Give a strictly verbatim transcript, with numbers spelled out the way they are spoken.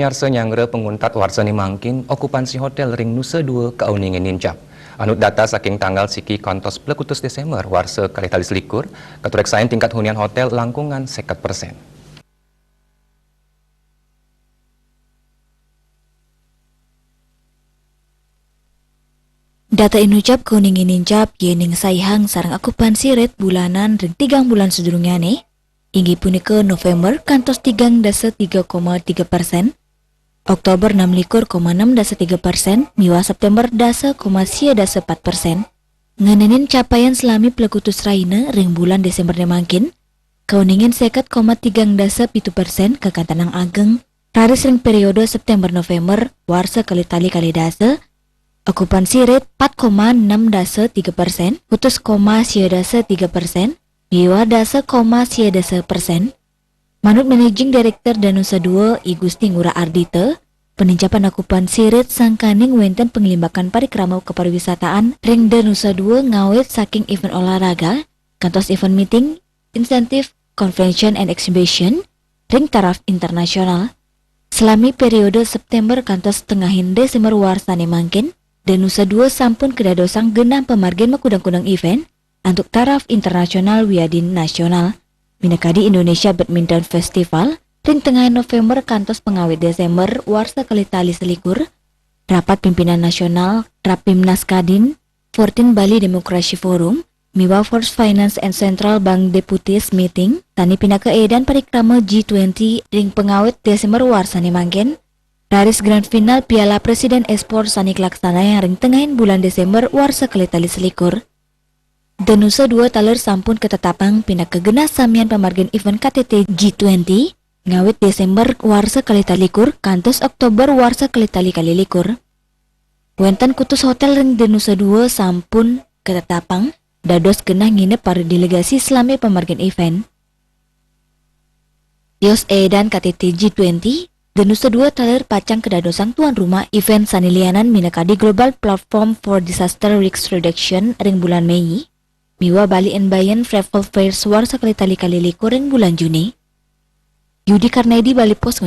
Pamiarsa, nyanggra panguntat warsané mangkin, okupansi hotél ring Nusa Dua kauningin nincap. Anut data saking tanggal siki kantos plekutus Désémber warsa kalih tali selikur, katureksain tingkat hunian hotél langkungan seket persén. Data inucap kauningin nincap yéning saihang sareng okupansi rate bulanan ring tigang bulan sadurungnyané, inggih punika Novémber kantos tigang dasa tiga koma tiga persén, Oktober enam likur koma enam dasa tiga persén, miwah Séptémber dasa koma sia dasa pat persén. Ngenénin capaian salami plekutus rahina ring bulan Désémberné mangkin, kauningin seket koma tigang dasa pitu persén kakantenang ageng, raris ring périoda Séptémber-Novémber warsa kalih tali kalih dasa, okupansi rate pat koma enam dasa tiga persén, kutus koma sia dasa tiga persén, miwah dasa koma sia dasa persén. Manut Managing Director Danusa Dua, I Gusti Ngurah Ardita, panincapan okupansi rate sangkaning wénten panglimbakan parikrama kapariwisataan ring Danusa Dua ngawit saking event olahraga, kantos event meeting, incentive, convention and exhibition, ring taraf internasional. Salami périoda Séptémber kantos tengahin Désémber warsané mangkin, Danusa Dua sampun kadadosang genah pamargin makudang-kudang event antuk taraf internasional wiadin nasional. Minakadi Indonesia Badminton Festival, ring tengahin Novémber kantos pangawit Désémber warsa kalih tali selikur, rapat pimpinan nasional, Rapimnas Kadin, fourteen Bali Democracy Forum, miwah Forbes Finance and Central Bank Deputies Meeting, sané pinaka édan parikrama G twenty ring pangawit Désémber warsané mangkin, raris grand final Piala Presiden Esport sané kalaksanayang ring tengahin bulan Désémber warsa kalih tali selikur. Danusa Dua taler sampun katetapang pinaka genah samian pamargin event K T T G twenty, ngawit Désémber warsa kalih tali likur kantos Oktober warsa kalih tali kalih likur. Wénten kutus hotél ring Danusa Dua sampun katetapang dados genah nginep para delegasi salami pamargin event. Tios édan K T T G twenty, Danusa Dua taler pacang kadadosang tuan rumah event sané lianan minakadi Global Platform for Disaster Risk Reduction ring bulan Méi, miwah Bali Enviant Travel Fairs warsa kalih tali kalih likur ring bulan Juni. Yudi Karnaidi, Bali Post.